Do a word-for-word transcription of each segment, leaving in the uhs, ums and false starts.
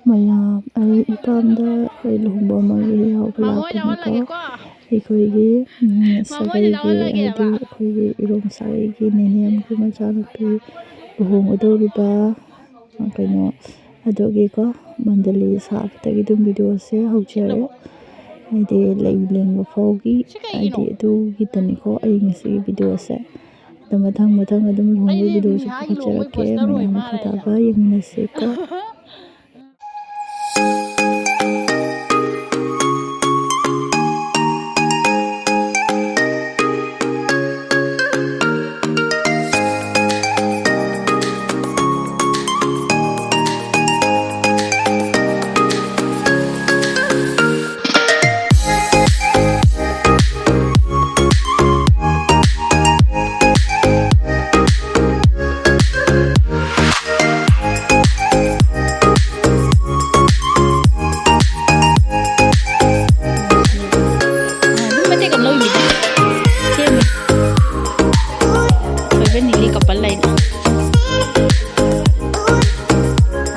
ꯃꯌꯥꯝ, ꯑꯩ ꯏꯄꯥꯝꯗ ꯑꯩꯈꯣꯏ ꯂꯨꯍꯣꯡꯕ ꯑꯃꯒꯤ ꯌꯥꯎꯕ ꯂꯥꯛꯄꯅꯤꯀꯣ꯫ ꯑꯩꯈꯣꯏꯒꯤ, ꯎꯝ, ꯁꯥꯒꯩꯒꯤ, ꯍꯥꯏꯗꯤ ꯑꯩꯈꯣꯏꯒꯤ ꯏꯔꯣꯝ ꯁꯥꯒꯩꯒꯤ ꯅꯦꯅꯦ ꯑꯃꯒꯤ ꯃꯆꯥꯅꯨꯄꯤ ꯂꯨꯍꯣꯡꯒꯗꯧꯔꯤꯕ, ꯀꯩꯅꯣ, ꯑꯗꯨꯒꯤꯀꯣ, ꯃꯟꯗꯂꯤ ꯁꯥꯕꯗꯒꯤ ꯑꯗꯨꯝ ꯚꯤꯗꯤꯑꯣꯁꯦ ꯍꯧꯖꯔꯦ꯫ ꯍꯥꯏꯗꯤ ꯂꯩ ꯂꯦꯡꯕ ꯐꯥꯎꯒꯤ, ꯍꯥꯏꯗꯤ ꯑꯗꯨꯒꯤꯗꯅꯤꯀꯣ ꯑꯩ ꯉꯁꯤꯒꯤ ꯚꯤꯗꯤꯑꯣꯁꯦ꯫ ꯑꯗꯣ ꯃꯊꯪ ꯃꯊꯪ ꯑꯗꯨꯝ ꯂꯨꯍꯣꯡꯕꯒꯤ ꯚꯤꯗꯤꯑꯣꯁꯦ ꯄꯨꯊꯣꯛꯆꯔꯛꯀꯦ꯫ ꯃꯌꯥꯝ ꯃꯈꯥ ꯇꯥꯕ ꯌꯦꯡꯃꯤꯟꯅꯁꯤꯀꯣ꯫ ꯑꯗꯨꯝ ꯃꯇꯦꯛ ꯑꯃ ꯂꯧꯔꯤꯁꯦ꯫ ꯁꯦꯝꯃꯦ꯫ ꯑꯣꯏꯕꯅꯤꯒꯤ ꯀꯄꯜ ꯂꯩꯅ꯫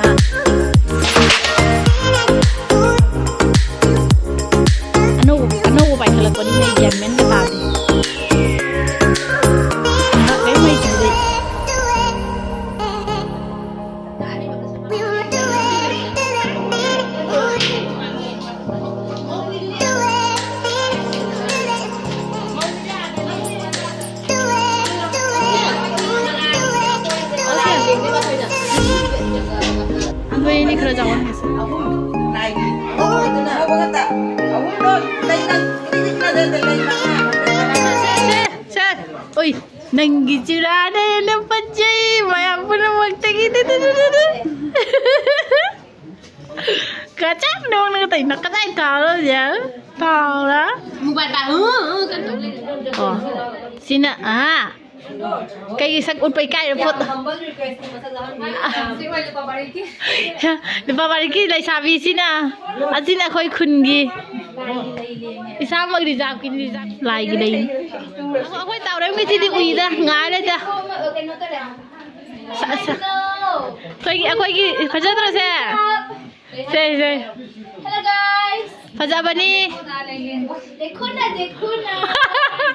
ꯑꯥ꯫ ꯑꯅꯧꯕ, ꯑꯅꯧꯕ ꯄꯥꯏꯈꯠꯂꯛꯄꯅꯤꯅ ꯑꯩ ꯒ꯭ꯌꯥꯟ ꯃꯦꯟꯒ ꯇꯥꯗꯦ꯫ ꯉꯥꯏꯍꯥꯛ ꯀꯔꯤꯝ ꯍꯩꯇ꯭ꯔꯤꯗꯤ꯫ ꯑꯩꯈꯣꯏ ꯑꯅꯤ ꯈꯔ ꯆꯥꯎꯍꯟꯒꯦꯁꯦ꯫ ꯁꯦ, ꯁꯦ, ꯁꯦ꯫ ꯑꯣꯏ, ꯅꯪꯒꯤ ꯆꯨꯔꯥꯅ ꯍꯦꯟꯅ ꯐꯖꯩ ꯃꯌꯥꯝ ꯄꯨꯝꯅꯃꯛꯇꯒꯤ꯫ ꯇꯨ, ꯇꯨ, ꯇꯨ, ꯇꯨ, ꯇꯨ꯫ ꯀꯆꯥꯛ ꯅꯣꯡꯅꯒ ꯇꯧꯏꯅ ꯀꯗꯥꯏ ꯇꯥꯎꯔꯣ ꯌꯥ? ꯇꯥꯎꯔ? ꯃꯣꯕꯥꯏꯜ ꯄꯥꯏ꯫ ꯎ, ꯎ, ꯀꯩꯅꯣ ꯇꯧ ꯂꯩꯔꯦ꯫ ꯑꯣ꯫ ꯁꯤꯅ, ꯑꯥ꯫ ꯀꯩꯒꯤ ꯁꯛ ꯎꯠꯄ ꯏꯀꯥꯏꯔ ꯄꯣꯠ? ꯁꯤ ꯑꯣꯏ ꯂꯨꯄꯥ ꯃꯔꯤꯒꯤ꯫ ꯂꯨꯄꯥ ꯃꯔꯤꯒꯤ ꯂꯩꯁꯥꯕꯤꯁꯤꯅ꯫ ꯑꯁꯤꯅ ꯑꯩꯈꯣꯏ ꯈꯨꯟꯒꯤ꯫ ꯏꯁꯥꯃꯛ ꯔꯤꯖꯥꯕꯀꯤꯅꯤ, ꯔꯤꯖꯥꯕ꯫ ꯂꯥꯏꯒꯤ ꯂꯩ꯫ ꯑꯩꯈꯣꯏ ꯇꯥꯎꯔꯦꯝꯒꯤꯁꯤꯗꯤ ꯎꯏꯗ, ꯉꯥꯏꯔꯦꯗ꯫ ꯁ-, ꯁ-, ꯑꯩꯈꯣꯏꯒꯤ, ꯑꯩꯈꯣꯏꯒꯤ ꯐꯖꯗ꯭ꯔꯣꯁꯦ? Hello guys. ꯐꯖꯕꯅꯤ꯫ देखो ना, देखो ना.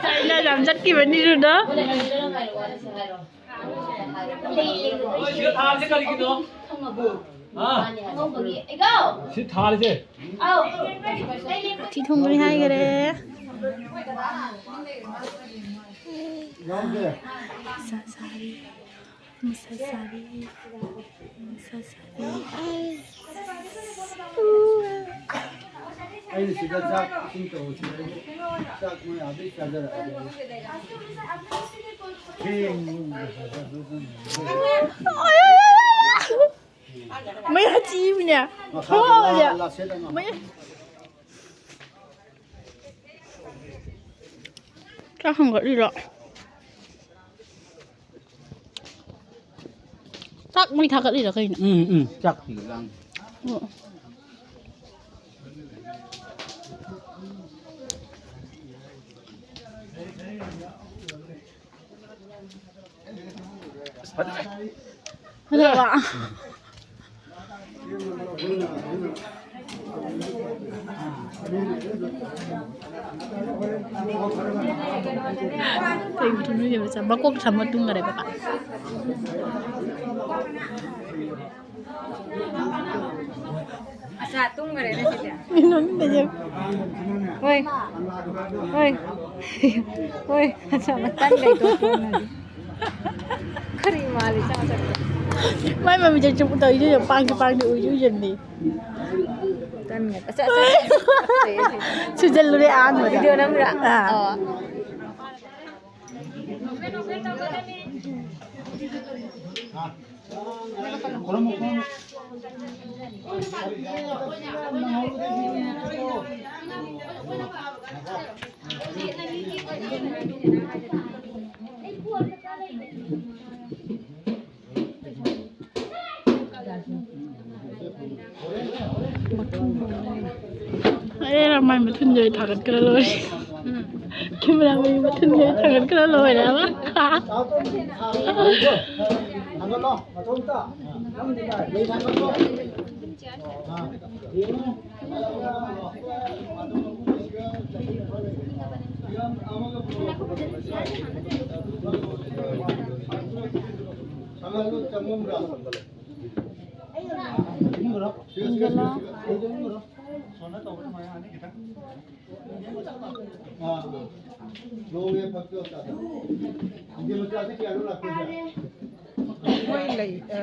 ꯆꯥꯏꯅꯥ ꯌꯥꯝ ꯆꯠꯈꯤꯕꯅꯤ ꯔꯨꯅꯣ꯫ ꯁꯤ ꯊꯥꯔꯤꯁꯦ꯫ ꯑꯧ꯫ ꯎꯊꯤ ꯊꯣꯡꯒꯅꯤ ꯍꯥꯏꯈꯔꯦ꯫ ꯁꯥ ꯁꯥꯔꯤ꯫ ꯃꯁꯥ ꯁꯥꯔꯤ꯫ ꯃꯁꯥ ꯁꯥꯔꯤ꯫ ꯑꯩꯅ ꯁꯤꯗ ꯆꯥꯛ ꯏꯁꯤꯡ ꯇꯧꯕꯁꯤꯗ ꯑꯩ ꯆꯥꯛ ꯃꯣꯏ ꯑꯥꯗꯩ ꯆꯥꯖꯔꯛꯑꯒꯦ꯫ ꯊꯦꯡ-, ꯃꯌꯥ ꯆꯤꯕꯅꯦ꯫ ꯃꯈꯥꯗ ꯊꯣꯛꯑꯣ ꯍꯧꯖꯤꯛ꯫ ꯂꯥ-, ꯂꯥꯁꯦꯠ ꯑꯃ꯫ ꯃꯌꯥ-, ꯆꯥꯛ ꯊꯣꯡꯒꯠꯂꯤꯔꯣ? ꯆꯥꯛ ꯃꯩ ꯊꯥꯒꯠꯂꯤꯔꯣ ꯀꯩꯅꯣ? ꯎꯝ, ꯎꯝ, ꯆꯥꯛ ꯊꯤꯒꯠꯂꯝ꯫ ꯑꯣ꯫ ꯐꯖꯔꯦ꯫ ꯐꯖꯔꯕ? ꯀꯩ ꯃꯇꯨꯡꯗ ꯌꯦꯡꯉꯨꯁꯦ? ꯃꯀꯣꯛ ꯊꯝꯃ ꯇꯨꯝꯈꯔꯦ ꯕꯕꯥ꯫ ꯑꯆꯥ, ꯇꯨꯝꯈ꯭ꯔꯦꯅꯦ ꯁꯤꯗꯤ꯫ ꯅꯣꯛꯅꯤꯡꯗꯦ꯫ ꯍꯣꯏ꯫ ꯍꯣꯏ꯫ ꯍꯣꯏ꯫ ꯑꯆꯥ, ꯃꯇꯟ ꯂꯩꯇ꯭ꯔꯣ ꯇꯨꯝꯃꯗꯤ? ꯀꯔꯤ ꯃꯥꯜꯂꯤ ꯆꯥ ꯆꯠꯄ? ꯃꯥꯏ ꯃꯃꯤꯠꯁꯦ ꯆꯨꯝ ꯇꯧꯏꯁꯦ ꯌꯦꯡꯉꯨ, ꯄꯥꯡꯁꯨ ꯄꯥꯡꯗꯦ, ꯎꯏꯁꯨ ꯎꯏꯁꯟꯗꯦ꯫ ꯇꯟꯒ-, ꯑꯆꯥ, ꯑꯆꯥ, ꯑꯆꯥ꯫ ꯁꯨꯖꯜꯂꯨꯔꯦ ꯑꯍꯥꯟꯕꯗ꯫ ꯚꯤꯗꯤꯑꯣ ꯅꯝꯃꯤꯔꯥ? ꯑꯥ꯫ ꯑꯣ꯫ ꯑꯦ, ꯃꯥꯏ ꯃꯊꯨꯟꯁꯦ ꯑꯩ ꯊꯥꯒꯠꯈ꯭ꯔ ꯂꯣꯏꯔꯦ꯫ ꯎꯝ꯫ ꯀꯦꯃꯦꯔꯥꯃꯦꯟꯒꯤ ꯃꯊꯨꯟꯁꯦ ꯑꯩ ꯊꯥꯒꯠꯈ꯭ꯔ ꯂꯣꯏꯔꯦ ꯍꯥꯏꯕ꯫ ꯊꯥꯡꯒꯠꯂꯣ, ꯃꯇꯣꯝꯇ꯫ ꯅꯪ ꯂꯩ ꯊꯥꯡꯒꯠꯂꯣ꯫ ꯑꯥ꯫ ꯃꯣꯏ ꯂꯩ, ꯑ,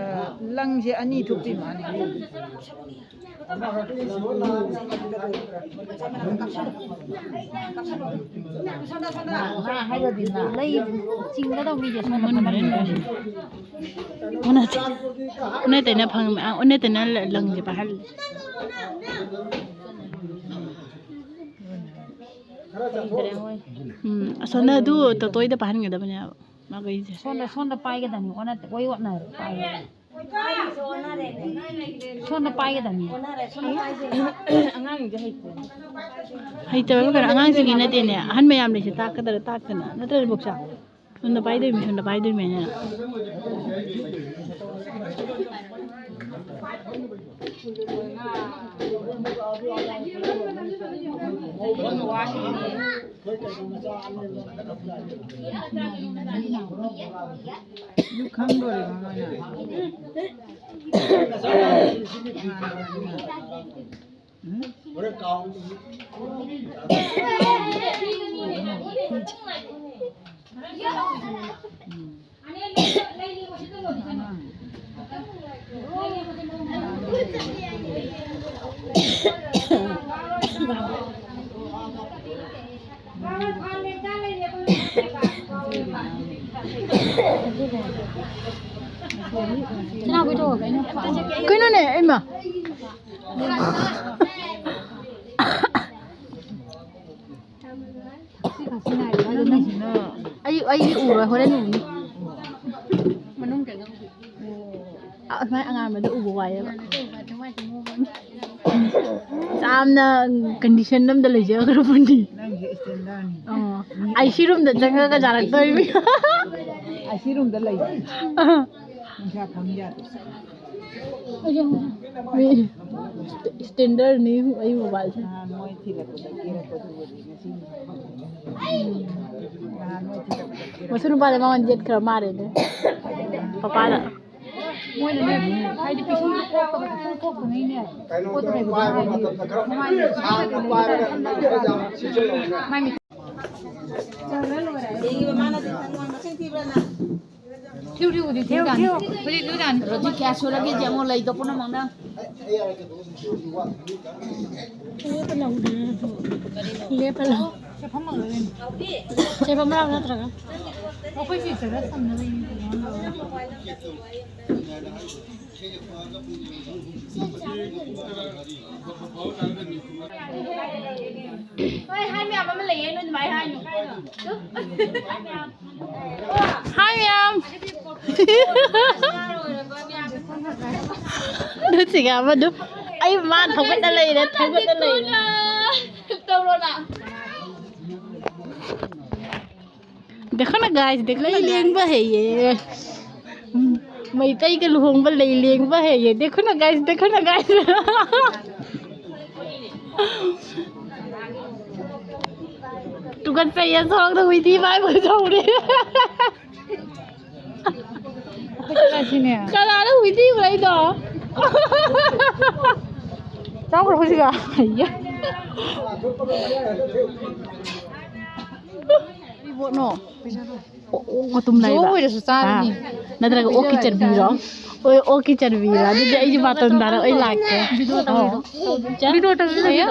ꯂꯪꯁꯦ ꯑꯅꯤ ꯊꯣꯛꯇꯣꯏ ꯃꯥꯜꯂꯦ꯫ ꯂꯩ ꯆꯤꯡꯒꯗꯧ ꯃꯤꯁꯦ ꯁꯣꯝꯗ ꯐꯝꯍꯟꯒꯗꯧꯅꯤ꯫ ꯎꯟꯅ ꯎꯟꯅ ꯇꯩꯅ ꯐꯪ-, ꯑ, ꯎꯟꯅ ꯇꯩꯅ ꯂꯪꯁꯦ ꯄꯥꯏꯍꯜꯂꯦ꯫ ꯎꯝ, ꯑꯁꯣꯝꯗ ꯑꯗꯨ ꯇꯣꯇꯣꯏꯗ ꯄꯥꯏꯍꯟꯒꯗꯕꯅꯦꯕ꯫ ꯃꯥꯒꯩꯁꯦ꯫ ꯁꯣꯝꯗ, ꯁꯣꯝꯗ ꯄꯥꯏꯒꯗꯕꯅꯤ, ꯑꯣꯟꯅ, ꯑꯣꯏ ꯑꯣꯟꯅꯔꯦ, ꯄꯥꯏꯒꯗꯕꯅꯤ꯫ ꯁꯣꯝꯗ ꯄꯥꯏꯒꯗꯕꯅꯤ꯫ ꯑꯉꯥꯡꯁꯤꯡꯁꯦ ꯍꯩꯇꯦ꯫ ꯍꯩꯇꯕ ꯀꯩꯅꯣ, ꯑꯉꯥꯡꯁꯤꯡꯒꯤ ꯅꯠꯇꯦꯅꯦ, ꯑꯍꯟ ꯃꯌꯥꯝ ꯂꯩꯁꯦ ꯇꯥꯛꯀꯗ꯭ꯔꯥ ꯇꯥꯛꯇꯅ, ꯅꯠꯇ꯭ꯔ ꯕꯣꯛꯁꯥ? ꯁꯣꯝꯗ ꯄꯥꯏꯗꯣꯏꯅꯤ, ꯁꯣꯝꯗ ꯄꯥꯏꯗꯣꯏꯅꯤ ꯍꯥꯏꯅ꯫ ꯑꯗꯨ ꯈꯪꯗꯣꯔꯤꯕ ꯃꯣꯏꯅ꯫ ꯀꯩꯅꯣꯅꯦ, ꯏꯃꯥ꯫ ꯑꯩ, ꯑꯩꯗꯤ ꯎꯔꯣꯏ, ꯍꯣꯔꯦꯟ ꯎꯅꯤ꯫ ꯃꯅꯨꯡ ꯀꯩꯅꯣ꯫ ꯑ, ꯑꯗꯨꯃꯥꯏꯅ ꯑꯉꯥꯟꯕꯗ ꯎꯕ ꯋꯥꯏꯌꯦꯕ꯫ ꯌꯥꯝꯅ condition ꯑꯝꯗ ꯂꯩꯖꯈ꯭ꯔꯕꯅꯤ꯫ ꯅꯪꯁꯦ standardꯅꯤ꯫ ꯑꯣ꯫ ꯑꯩ ꯁꯤ roomꯗ ꯆꯪꯉꯒ ꯌꯥꯔꯛꯇꯣꯏꯅꯤ꯫ ꯑꯩ ꯁꯤ roomꯗ ꯂꯩ꯫ ꯑ꯫ ꯅꯨꯡꯁꯥ ꯐꯪ ꯌꯥꯗꯦ꯫ ꯃꯤ ꯁ꯭ꯇꯦꯟꯗꯔꯅꯤ ꯑꯩ ꯃꯣꯕꯥꯏꯜꯁꯦ꯫ ꯅꯍꯥꯟ ꯃꯣꯏ ꯊꯤꯜꯂꯛꯄꯗ ꯀꯦꯔꯛꯄꯗꯨꯕꯨꯗꯤ ꯉꯁꯤ꯫ ꯃꯁꯨ ꯅꯨꯄꯥꯗ ꯃꯉꯣꯟ ꯌꯦꯠꯈ꯭ꯔ ꯃꯥꯜꯂꯦꯅꯦ꯫ ꯄꯄꯥꯗ꯫ ꯃꯣꯏꯅꯅꯦ, ꯍꯥꯏꯗꯤ ꯄꯤꯁꯨꯝꯗꯣ ꯀꯣꯛꯇꯕꯗꯣ, ꯁꯨꯝ ꯀꯣꯛꯇꯉꯩꯅꯦ꯫ ꯀꯣꯛꯇꯕꯩ ꯍꯥꯏꯗꯤ ꯃꯃꯥꯏꯗ ꯁꯨꯝ ꯀꯩꯀꯩ ꯂꯩꯕ ꯇꯥꯔꯦ, ꯁꯝꯅ ꯃꯥꯏ ꯃꯤꯠ ꯊꯤꯌꯨ, ꯊꯤꯌꯨ, ꯍꯧꯖꯤꯛ ꯊꯤꯌꯨ ꯖꯥꯠꯅꯤ꯫ ꯍꯧꯖꯤꯛ ꯊꯤꯌꯨ ꯖꯥꯠꯅꯤ꯫ ꯔꯣꯖꯤ, ꯀꯌꯥ ꯁꯨꯔꯒꯦ ꯌꯦꯡꯉꯣ, ꯂꯩꯗꯣ ꯄꯨꯝꯅꯃꯛꯅ꯫ ꯂꯦꯞꯄ ꯂꯥꯎ꯫ ꯁꯦ ꯐꯝꯃꯒ ꯂꯩꯔꯦ꯫ ꯁꯦ ꯐꯝꯃ ꯂꯥꯎ ꯅꯠꯇ꯭ꯔꯒ꯫ ꯑꯩꯈꯣꯏ ꯁꯤ ꯆꯠꯂ ꯊꯝꯅꯕ ꯌꯦꯡꯉꯣ꯫ ꯍꯣꯏ, ꯍꯥꯏ ꯃꯌꯥꯝ ꯑꯃ ꯂꯩꯌꯦ, ꯅꯣꯏ ꯑꯗꯨꯃꯥꯏꯅ ꯍꯥꯏꯅꯨ꯫ ꯍꯥꯏ ꯃꯌꯥꯝ꯫ ꯑꯗꯨ ꯆꯤꯡꯉꯥ ꯑꯃꯗꯨ ꯑꯩ ꯃꯥ ꯊꯧꯒꯠꯅ ꯂꯩꯔꯦ, ꯊꯧꯒꯠꯅ ꯂꯩꯔꯦ꯫ ꯇꯧꯔꯣꯅ꯫ देखो ना गाइस, देखो ना, ꯂꯩ ꯂꯦꯡꯕ ꯍꯩꯌꯦ꯫ ꯎꯝ, ꯃꯩꯇꯩꯒ ꯂꯨꯍꯣꯡꯕ ꯂꯩ ꯂꯦꯡꯕ ꯍꯩꯌꯦ꯫ देखो ना गाइस, देखो ना गाइस। ꯇꯨꯀꯠꯆꯩꯌꯦ, ꯁꯣꯔꯣꯛꯇ ꯍꯨꯏꯊꯤ ꯄꯥꯏꯕꯒ ꯇꯧꯔꯦ꯫ ꯀꯅꯥꯅ ꯍꯨꯏꯊꯤ ꯄꯨꯔꯛꯏꯗꯣ? ꯆꯥꯎꯈ꯭ꯔꯣ ꯍꯧꯖꯤꯛꯀ꯫ ꯑꯩꯌꯥ꯫ ꯀꯔꯤ ꯄꯣꯠꯅꯣ? ꯑꯣ, ꯑꯣꯛ ꯃꯇꯨꯝ ꯂꯩꯕ꯫ ꯖꯣ ꯑꯣꯏꯔꯁꯨ ꯆꯥꯔꯅꯤ꯫ ꯑꯥ꯫ ꯅꯠꯇ꯭ꯔꯒ ꯑꯣꯛꯀꯤ ꯆꯔꯕꯤꯔꯣ? ꯑꯣꯏ, ꯑꯣꯛꯀꯤ ꯆꯔꯕꯤꯔꯣ? ꯑꯗꯨꯗꯤ ꯑꯩꯁꯨ ꯕꯥꯇꯣꯟ ꯇꯥꯔꯣ, ꯑꯩ ꯂꯥꯛꯀꯦ꯫ ꯚꯤꯗꯤꯑꯣ ꯇꯧꯔꯤꯔꯣ? ꯑꯣ꯫ ꯚꯤꯗꯤꯑꯣ ꯇꯧꯔꯤꯔꯣ? ꯑꯌꯥ꯫